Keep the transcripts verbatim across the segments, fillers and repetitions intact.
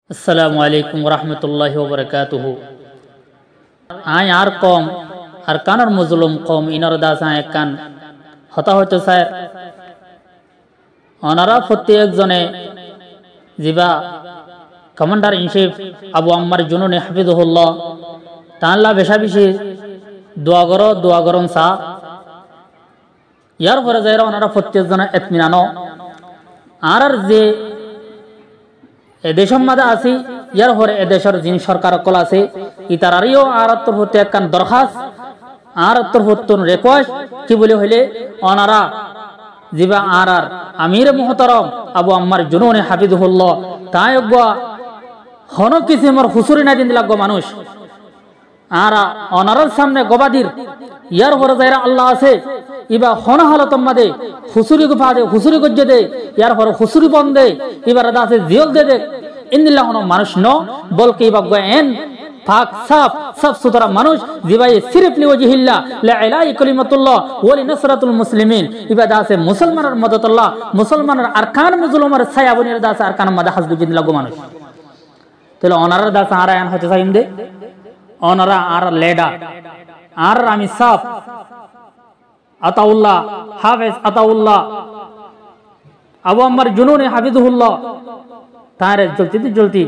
Assalamu alaikum warahmatullahi wabarakatuhu. Añí añár koum, Arkanor mozlum koum, inor dase añí ekkán hotá hoitó sair. Onora fottí ekzone ziba Commander in Chief Abu Ammar Jununi hafizahullah, taálla beca beci dua goró, dua gorón sa. Yar fore zaiyóre onora fottí ekzone etminan ó. Añárar ze e decór mazé así, yar fore e decór zin sorkar ókkol asé, itararé yó añárar torfóttu ekkán dorhas, añárar torfóttu request, ki buli hoilé, onora ziba añárar amire muhtarom Abu Ammar Jununi hafizahullah, tañí uggwá honó kisimor husuri nái dindilla uggwá manúic. Añára onorar samne gobá dir, yar fore zaiyóre Allah asé, iba honó halotor mazé husuri gufá de, husuri goijjé de, yar fore husuri bon de, ibare dase ziyól de de, endilla honó manúic no, bolke iba uggwá en pak saf, saf sutora manúic, zibaye sirif li wajhillah, li ila'i kalimatullah, wa li nusratil muslimin, iba dase musolmanor modotolla, musolmanor Arkan mozlumor saya boniyóre dase Arkanor mazé hás goijjé endilla uggwá manúic. Tóile onorar dase añára en hoitó saiyum de, onora añárar lidar, añárar amir saf, Ataullah, Hafez Ataullah, Abu Ammar Jununi hafizahullah, tañre joldi tu joldi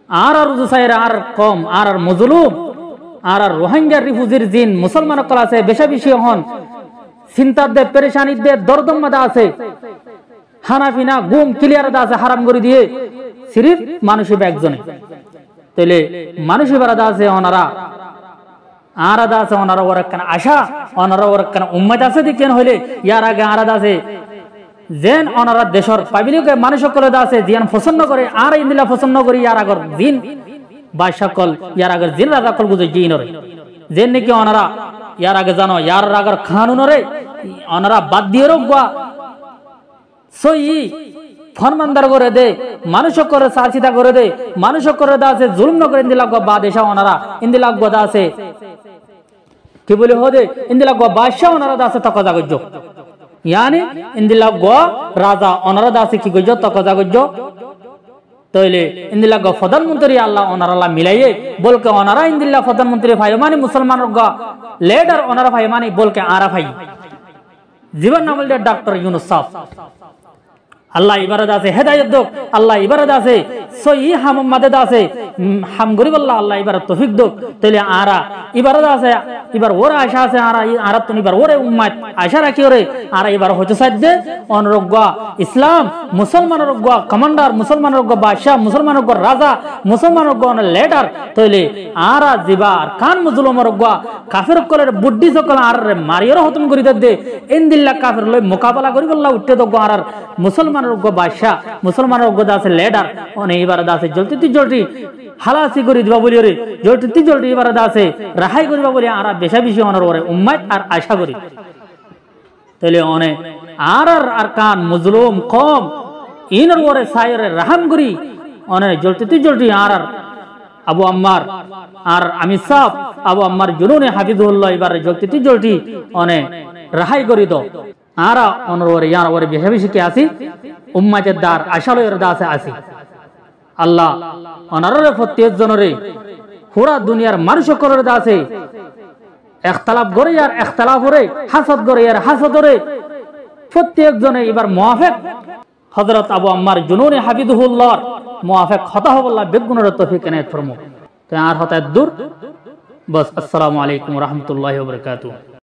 añárar uzu saiyóre añárar koum, añárar mozlum, añárar Rohingya refugee zin musolman ókkol asé, beca beci ehón sintar de, perecanir de, dordor mazé asé. Hána fina, gúm, kiliyar dase háram gorí diyé, sirif manúic iba ekzone. Tóile manúic ibare dase onora, añára dase onora uore ekkán acá, onora uore ekkán ummid asé de kiyán hoilé, yar age añára dase zen onora decór pablike manúic ókkole dase ziyán fosón no goré, añára endilla fosón no gorí, yar agor zin bacá ókkol, yar agor zin raza ókkol guzoijjé inore. Zen niki onora yar age zano, yar agor kanunore onora bad diyóre uggwá sóiyi formandar goré de, manúic ókkolore sasita goré de, manúic ókkolore dase zulum no goré, endilla uggwá badcá onora, endilla uggwá dase, ki buli hoó de, endilla uggwá badcá onora dase tokaza goijjó. Yáni endilla uggwá raza onora dase ki goijjó, tokaza goijjó. Tóile endilla uggwá fodán montiri Allah onoralla milaiyé, bolke onora endilla fodán montiri faiyó mani, musolmanor uggwá lidar onora faiyó mani, bolke añára faiyí. Zibar nam óilde Daktor Yunus saf. Allah ibare dase hedayot douk, Allah ibare dase sóiyi hamor mazé dase, um, ham goríbolla Allah ibare toufik douk. Tóile añára ibare dase, ibar uore acá asé, añára i-, añárattún ibar uore ummid acá rakíyóre, añára ibare hoitó saidde, onor uggwá Islam, musolmanor uggwá komandar, musolmanor uggwá badcá, musolmanor uggwá raza, musolmanor uggwá onor lidar, tóile añára ziba Arkan mozlumor uggwá kafer ókkolore, Buddhist ókkol añárare mariyóre hótom gorí dedde, endilla kafer loi mukabela goríbolla uiththé de uggwá añárar musolmanor uggwá badcá, musolmanor uggwá dase lidar, one ibare dase joldi tu joldi halasi gorí diba buliyóre, joldi tu joldi ibare dase rehai goríba buli añára beca beci onor uore ummid ar acá gorí. Tóile one añárar Arkan mozlum koum inor uore saiyóre rahám gorí, one joldi tu joldi añárar Abu Ammar, añárar amir saf Abu Ammar Jununi hafizahullah ibare joldi tu joldi one rehai gorí do. Añára onor uore, iñár uore beca beci ki así, ummidar acá loiyóre dase así. Allah onorare fottí ekzonore, fura duniyar manúic ókkolore dase ektalaf goré ar ektalafore, hasad goré ar hasadore, fottí ekzone ibar muwafek, Hozrot Abu Ammar Jununi hafizahullar muwafek hotá hoibolla beggúnore toufik enayet formok. Te añár hotá eddur. Bos, assalamu alaikum warahmatullahi wabarakatuh.